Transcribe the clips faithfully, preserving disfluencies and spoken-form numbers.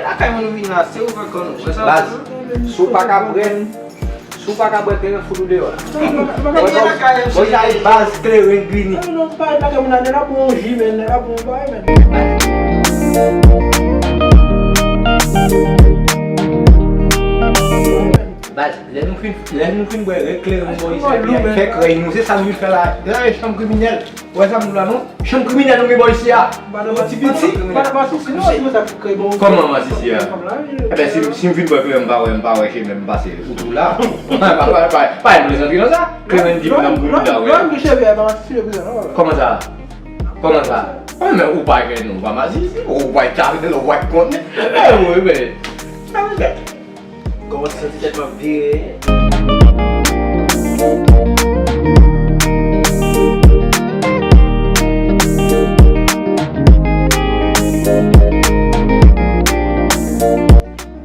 Lakay mwen nou vin la, se ou fè kò nou. Wè sa? Baz, si w pa ka bwè, si w pa ka bwè kleren, fout ou deyò la. Wè sa, baz, kleren glini. Baz, lè nou fin, lè nou fin bwè kleren nou bò isi a, epi fè krèy nou, se sa nou vin fè la. Gade chanm kriminèl. Ou wè sa m di w la non? Chanm kriminèl nou gen bò isi a. Yon ti piti. Kòman masisi a? Enben, si, si m fin bwè kleren, m pa wè, m pa wè chemen m pase ou tou la. Pa, pa, pa, pa, pa gen plezantri nan sa. Kleren di m nan boul la, wè. Kòman sa? Kòman sa? Enben, ou pa jwenn, ou pa masisi, ou pa tchavèl, ou pa konnen. E, wi, men. Kòmanse santi tèt m ap vire.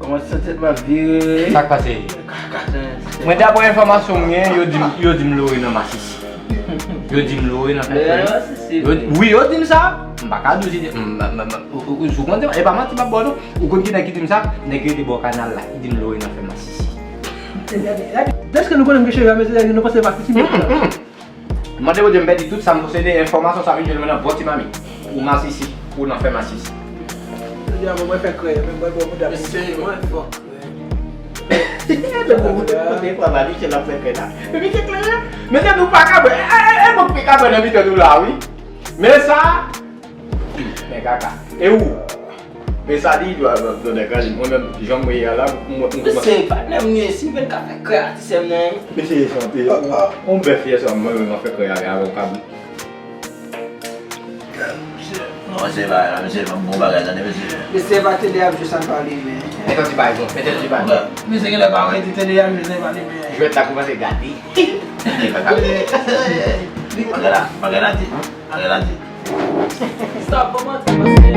Kòmanse santi tèt m ap vire. Sa k pase? Mwen, daprè enfòmasyon m gen, yo di m, yo di m Lore nan masisi. Yo di m Lore nan fè krèy. Wi, yo di m sa. M pa ka di w si se, m, m, m, m, ou, ou, ou konn, e pa manti m ap ba w non. Ou konn ki nèg ki di m sa? Nèg ki rete bò kanal la, ki di m Lore nan fè masisi. Dèske nou konnen m gen cheve a, mesye, nou panse masisi. Mande Bondye m pèdi tout sa m posede, enfòmasyon sa vin jwenn mwen nan bò ti mami. Ou masisi, ou nan fè masisi. Jodi a, mwen fè krèy, mwen bò mouda. Mesye, mwen fò. Kote papa Michel ap fè krèy la? Epi se kleren. Mesye, nou pa ka bwè. E, e, e, mwen ki ka bwè nan mitan nou la, wi. Men sa, men kaka. E ou? Men sa di, dwa, dwa, dwa, dwa, mwen menm, jan mwen ye a la, mwen, mwen, mwen. Mesye, patnè m li ye, si m vin ka fè krèy a ti sè m nan. Mesye, se yon, yon bèf yè sa, mwen menm, mwen fè krèy a, avè yon kabrit. Non, mesye, pa la, mesye, pa bon bagay, tande, mesye. Mesye, pa tande ap jwe sa n pa li, men. Mete ti bay, bon, mete ti bay. Mesye, genlè pa wè, di tande ap jwe sa n pa li, men. Jwèt la kòmanse gate. Li pa gate. Li pa gate, pa gate. Pa gate. Stop, kòmanse, paske.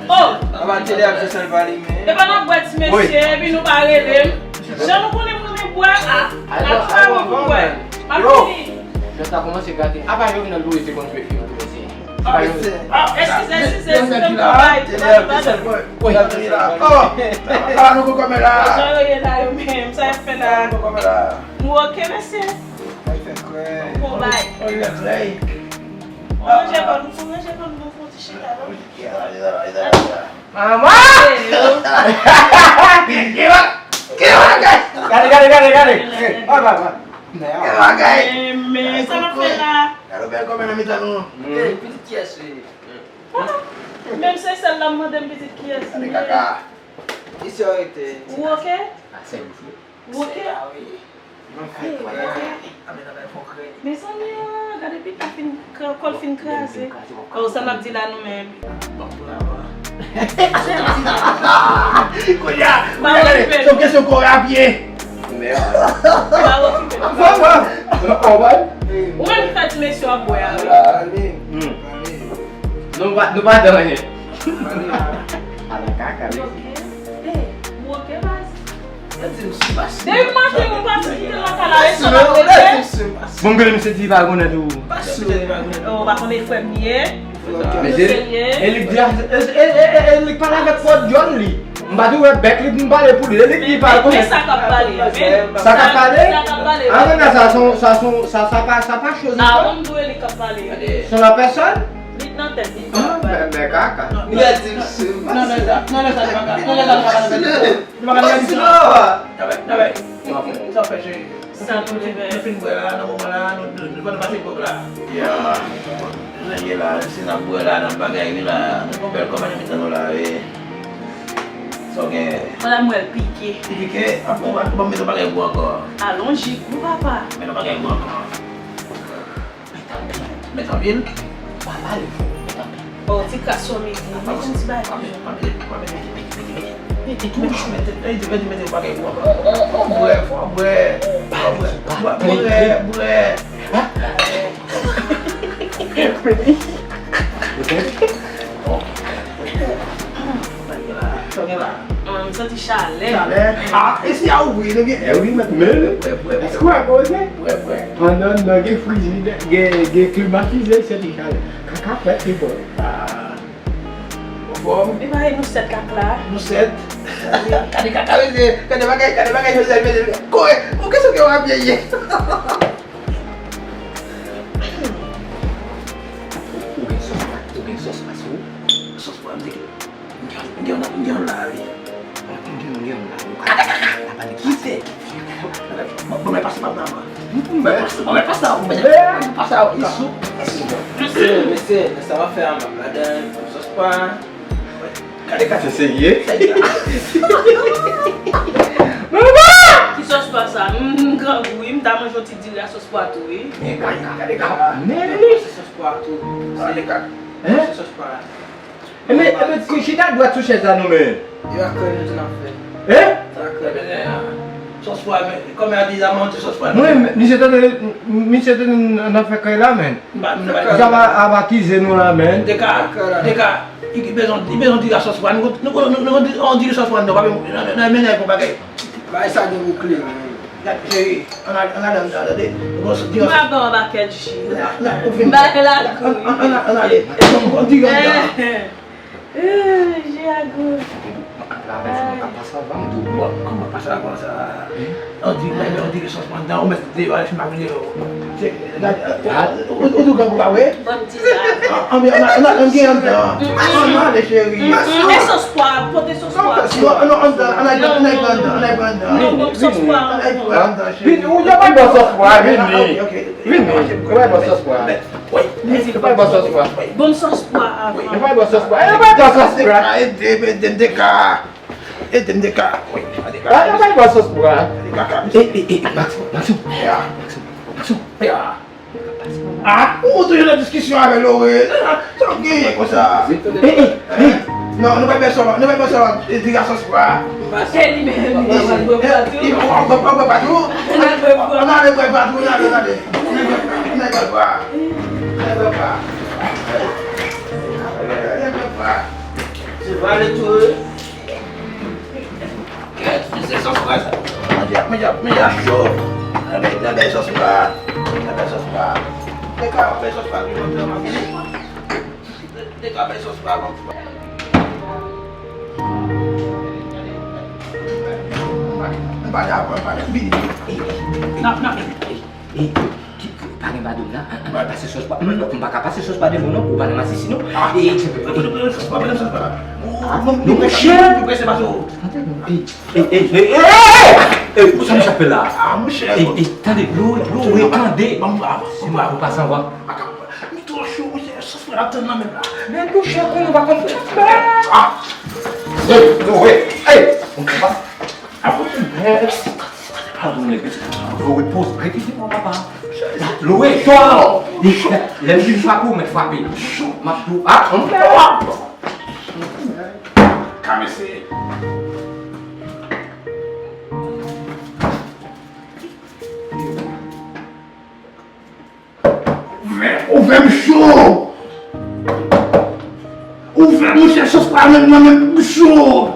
Oh! Epa n ap bwè ti mesye, epi nou pa rele m. Jan nou konnen m renmen bwè a, n ap fè wi pou bwè. M ap fini. Jwèt la kòmanse gate. Apa Jovenel Moïse te konn jwe fim tou mesye? Eskize, eskize, eskize, eskize, m tou bay. Wi. Ala nou gon kòmè la. Jan yo ye la yo menm, sa y ap fè la? Nou oke mesye? Bon bay. Fò ranje kò nou, fò ranje kò nou, fò ti chita non. Manman! Gade, gade, gade, gade. Gade bagay. Men, men, sa n ap fè la? Gade bèl kòmè nan mitan nou. Pitit kiyès li ye? Menm se sèl la m mande m pitit kiyès li ye. Gade kaka. Isi yo rete. Ou oke? Ou oke? Mezanmi, ah, gade pita fin, kò l fin kraze. Oh, sa n ap di la nou menm? Kounye a, kounye a, gade, se yon kesyon kò rapye. Pa okipe l. Ou menm ki fè ti mesye ap bwè a, wi. Nou pa, nou pa dan anyen. Ala kaka, mesye. Ou oke, baz? Depi maten, ou pati kite lakay la, e sa w ap rete? Bon, gade misye di pa konnen tou. Oh, ou pa konnen frè m ye? Mesye, e li k di a, e, e, e, e, e li k pale avèk pwòp djòl li. M pa di w wè bèk li, m pale pou li. E li k di pa konnen. Men sa k ap pale a, men. Sa k ap pale? Sa k ap pale a. An, men sa, sa, sa, sa, sa pa, sa pa choz ankò. A, bon, m di w e li k ap pale a. Se yon lòt pèsòn? Li nan tèt li. Ah, men, men kaka. Li a di m sou. Non, non, sa, non, non, sa, li pa ka, non, non, sa, li pa ka, li pa ka, li pa ka. Sa fè, sa fè, cheri. Sa nou te fè. Nou fin bwè la, nan moman la, nou, nou, nou, nou pase pwòp la. Ya. Jan ye la, si n ap bwè la, n ap bagay, wi la, nou gon bèl kòmè nan mitan nou la, wi. Sa w gen? Madam, mwen pike. Li pike? Ap bon, ap bon, mete bagay gwo ankò. Alonji, gwo papa. Mete bagay gwo ankò. Mete anpil, mete anpil. Pa pale fò, mete anpil. Bon, ti kras sou midi, mete yon ti bagay. Pa mete, pa mete, pa mete, mete, mete, mete, mete, mete, mete, mete, mete, mete, mete, bagay pou mwen. On, on, on, bwè, fò bwè, fò bwè, bwè, bwè, bwè. Sa gen la, sa gen la. Hum, sa Ti chalè. Chalè. Ah, e si a ouvri, nou gen, eh wi, mèt. Men, èske w wè koze? Wè, wè. Pandan nan gen frijidè, gen, gen klimatize, se ti chalè. Kaka fèt, li bon. Ah. Anfòm? E pa nou sèt kaka la. Nou sèt. Gade kaka, mesye. Gade bagay, gade bagay, mesye, mesye. Kore, ou kèson ke w ap ye? Ou gen sòs pa, ou gen sòs pa sou ou? Sòs pa, m di ki M gen, m gen, m gen yon la wi. M gen, m gen yon la wi. Kaka, kaka, kaka. Kite. Bon, bon, men pase pa nan. Bon, men pase, bon, men pase, bon, men pase, isou. Mesye, mesye, sa w ap fè a m ap ladan, sòs pa. Gade kaka. Se serye? Serye. Ki sòs pa sa? M, m grangou wi, m ta manje yon ti diri a sòs pa tou wi. Men kaka, gade kaka. Men li. Se sòs pa tou. Gade kaka. Hein? Se sòs pa. Enben, enben, kou chita dwat sou chèz la non men. Yo ak kè nou tou n ap fè. Hein? Yo ak kè nou. Sòs pwa, men, kòman a di la, mwen di sòs pwa. Mwen, misye tande, misye tande n ap fè kè la, men. Sa va, a va akize nou la, men. Deka, deka, li bezwen, li bezwen di la sòs pwa. Nou, nou, nou, nou, nou di sòs pwa, nou pa nan, nan, nan, nan, nan, nan, bagay. Bagay sa gen boucle, men. Gad, cheri, ann al, ann al anndan, tande? M pa ba w bakèt ji. M ba l lakou. Ann, ann, ann, ann ale. Bon, bon, di anndan. Eh, eh, je a gou. La bèl, mwen ka pase anvan m tou. Bon, kòman pase la konsa? On dirait, on dirait sòs pandan, ou mèt deyò, al fin pa vini yo. Ou, ou, ou tou grangou pa vre? Bon, ti sa. Ann, ann, ann, ann, ann gen anndan. Ann ale, cheri. E sòs pwa, pote sòs pwa. Non, non, anndan, ann al, ann al pran anndan, ann al pran anndan. Non, bon, sòs pwa. Ann al pran anndan, cheri. Vini, ou, yo pa bò sòs pwa, vini. Ok, ok. Vini, ou pa bò sòs pwa. Wi. Yo pa bò sòs pwa. Bon, sòs pwa avan. Yo pa bò sòs pwa. Yo pa bò sòs pwa. Ede m, ede m, Deka. Ede m, Deka. Wi, Deka. Ah, yo pa bò sòs pwa. Deka, Deka. Eh, eh, eh, Maxo, Maxo. Ya. Maxo, Maxo. Ya. Ah, ou toujou nan diskisyon avè Lore. Sa w genyen konsa? Eh, eh, eh. Non, nou pa bezwen, nou pa bezwen, eh, diri a sòs pwa. Se li menm, li pa pral bwè pwa tou. Li pa pral bwè pwa tou. Ann al bwè pwa. Ann ale bwè pwa tou, ann ale, ann ale. Ann ale bwè pwa. Ann ale bwè pwa. Ann ale bwè pwa. Se vale tou, wi. Kèt, men se sòs pwa sa. Manje, manje, manje a cho. Nan bèl, nan bèl sòs pwa. Nan bèl sòs pwa. Deka, bèl sòs pwa, pi manje a vini. Deka, bèl sòs pwa, bon. N pa dakò, n pa dakò. Vini, vini. N ap, n ap, vini. Ki, ki, pa gen padon la, an, an, an pase sòs pa, non, non, m pa ka pase sòs pa devan non, ou pa nan masisi non. Ah, e, e, e, sòs pa, sòs pa. Ah, non, monchè. E, e, e, e, e, sa misye ap fè la? Ah, monchè. E, e, tande, Lore, Lore, tande. Bon, ah, se mwen, ou pase anvan. M twò cho, monchè, sòs pa ap tann nan menm la. Men monchè, konnen ou pa konn fè. Ah. E, Lore, e, on konpa. Apre, eh, padon, nèg, yo repoze, rete devan papa. Lore, to a, lè m vin frape, ou mèt frape. M ap tou, ah, on. Kamese. Ouvè, ouvè m cho! Ouvè, monchè, sòs pa menm nan menm m cho!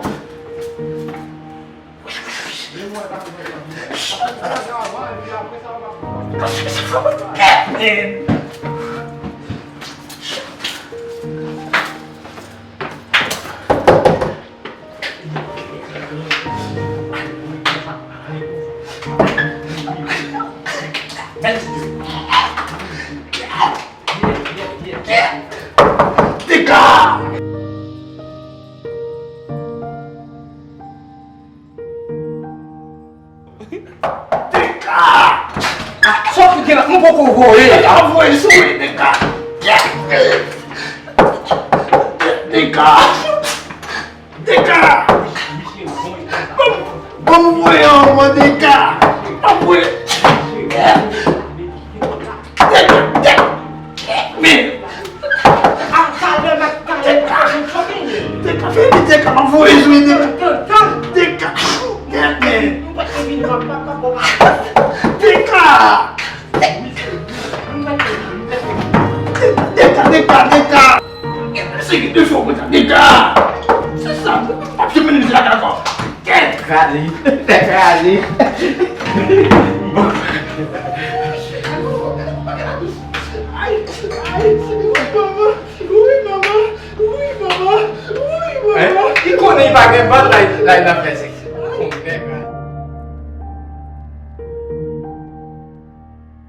Deka! Deka! Ah, sa w fout gen la? M poko voye. Deka, voye sou mwen, Deka. Deka! Deka! Ban m, ban m voye anvan, Deka! Ban m voye! Deka! Deka! Men! Deka! Deka! Fè vit, Deka! M ap voye sou li, Deka! Deka! Deka! Deka, Deka, Deka! Se ki defo konsa, Deka! Se sa, m p ap janm mennen misye lakay ankò. Kraze, tèt kraze. Bon. Ay, ay, wi, manman, wi, manman, wi, manman, wi, manman. Hein? Li konnen li pa gen bal, la, la, la fè sèks. Konpè, man.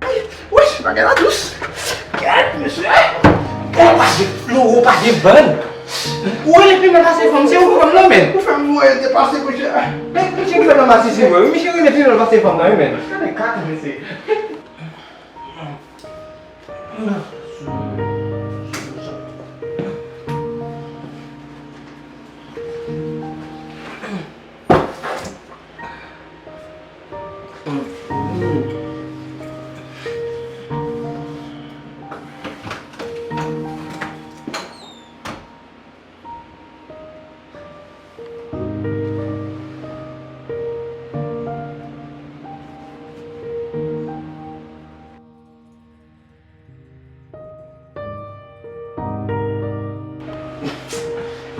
Ay, wesh, bagay la dous. Gad, mesye. Ou pa gen flou, ou pa gen bann. Ou rele pi mal pase fanm, se ou fanm nan, men. Ou fè m voye depase, mesye. Men, misye ki fè nan masisi, mwen. Misye rele pi mal pase fanm nan, wi, men. Gade kat, mesye.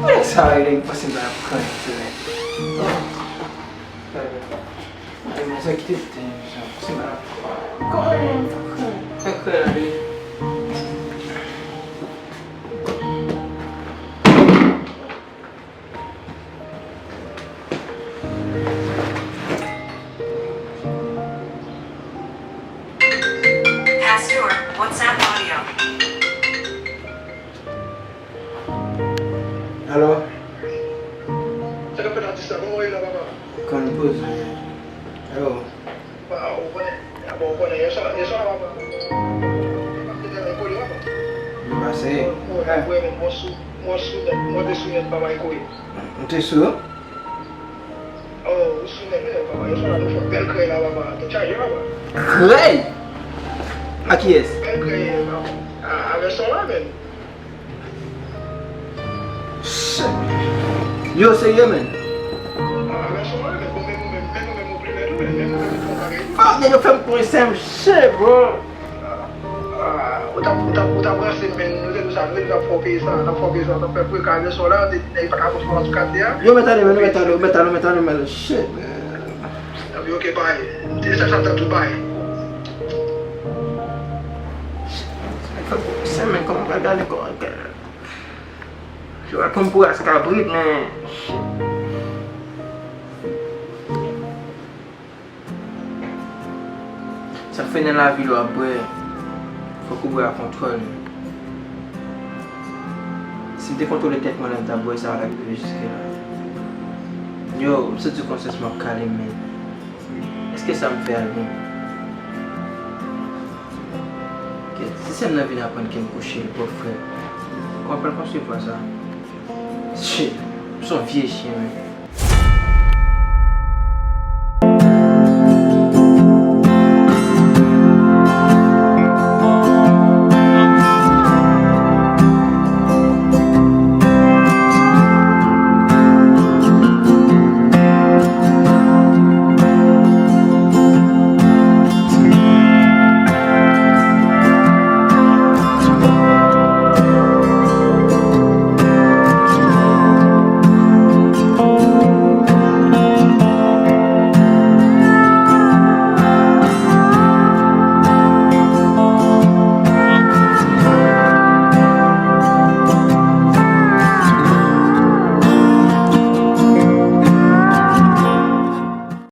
Mwen sa, e nèg pase m nan ap pran yon sou nèg. Ay, men sa kite tèt, sa pase m nan ap pran. Kòman, fè krè la, wi. Past your WhatsApp audio. Alo? Sa k ap fèt atis la? Kòman w ye la, papa? Konn poze. Yo. Waw, ou konnen, bon, ou konnen, yè swa, yè swa, papa. Mwen pase tèlman kole, papa. Mwen pase. Mwen, mwen, mwen, mwen sou, mwen sou nèt, mwen te sou nèt, papa, e kole. Ou te sou? Oh, ou sou nèt, wi, papa. Yè swa la, nou fè bèl krèy la, papa. Te chaje, papa. Krèy? A kiyès? Bèl krèy, papa. A, avè son la, menm. Shit. Yo, serye, man. Fuck, nèg yo fè m pran sèm. Shit, bro. Ou t ap, ou t ap, ou t ap ranse, men nou te di sa, nou te di n ap fè w peye sa, n ap fè w peye sa, n ap fè prekazyon la, te di nèg pa ka pran sou kat li a. Yo, mèt ale, men, nou mèt ale, mèt ale, mèt ale, mèt ale. Shit, man. Epi, ok, bay. Te sa, sa, sa, tou bay. Shit, nèg fè m pran sèm, men, kòman m pral gade kò, kè. Yo pral pran m pou ras kabrit, men. Sa k fè nan lavi lè w ap bwè, fòk ou bwè ak kontwòl. Si m te kontwole tèt mwen lè m t ap bwè sa, m pa t ap rive jiske la. Yo, m santi konsyans mwen ap kale m, men. Èske sa m fè a byen? Kèt, si sè m nan vin aprann ke m kouche l, bòfrè, kòman pral konsevwa sa? Shit, m se yon vye chyen, men.